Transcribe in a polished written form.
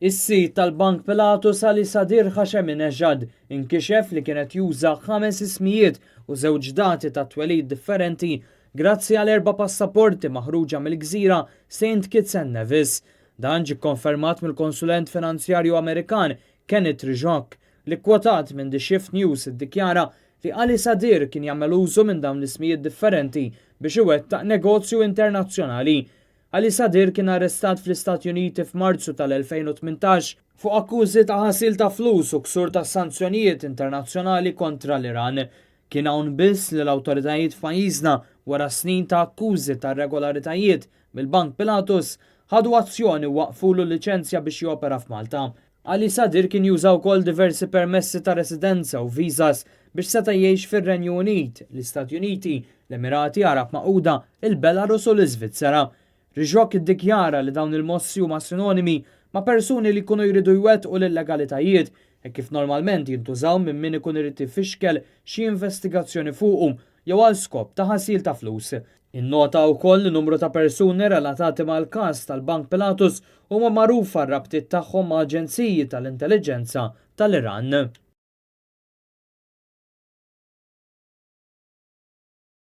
Is-sid tal-Bank Pilatus Ali Sadir Hasheminejad inkixef li kien qed juża ħames ismijiet u żewġ dati tat-twelid differenti grazzi għal erba' passaporti maħruġa mill-gżira Saint Kitts and Nevis. Dan ġie kkonfermat mill-konsulent finanzjarju Amerikan Kenneth Rizok li kkwotat minn The Shift News iddikjara li Ali Sadir kien jagħmel użu minn dawn l-ismijiet differenti biex iwettaq negozju internazzjonali. Ali Sadir kien arrestat fl-Istati Uniti f'Marzu tal-2018 fuq akkużi ta' ħasil ta' flus u ksur ta' sanzjonijiet internazzjonali kontra l-Iran. Kien hawn biss li l-awtoritajiet f'pajjiżna wara snin ta' akkużi ta' irregolaritajiet mill-Bank Pilatus ħadu azzjoni u waqqfulu l-liċenzja biex jopera f'Malta. Ali Sadir kien juża wkoll diversi permessi ta' residenza u visas biex seta' jgħix fir-Renju Unit, l-Istati Uniti, l-Emirati Għarab Magħquda, il-Belarus u l-Iżvizzera. Rizok iddikjara li dawn il-mossi huma sinonimi ma' persuni li jkunu jridu jwettqu l-illegalitajiet hekk kif normalment jintużaw minn min ikun irid ifixkel xi investigazzjoni fuqu jew għal skop ta' ħasil ta' flus. Innota wkoll li numru ta' persuni relatati mal-każ tal-Bank Pilatus huma magħrufa r-rabtiet tagħhom ma' aġenziji tal-intelliġenza tal-Iran.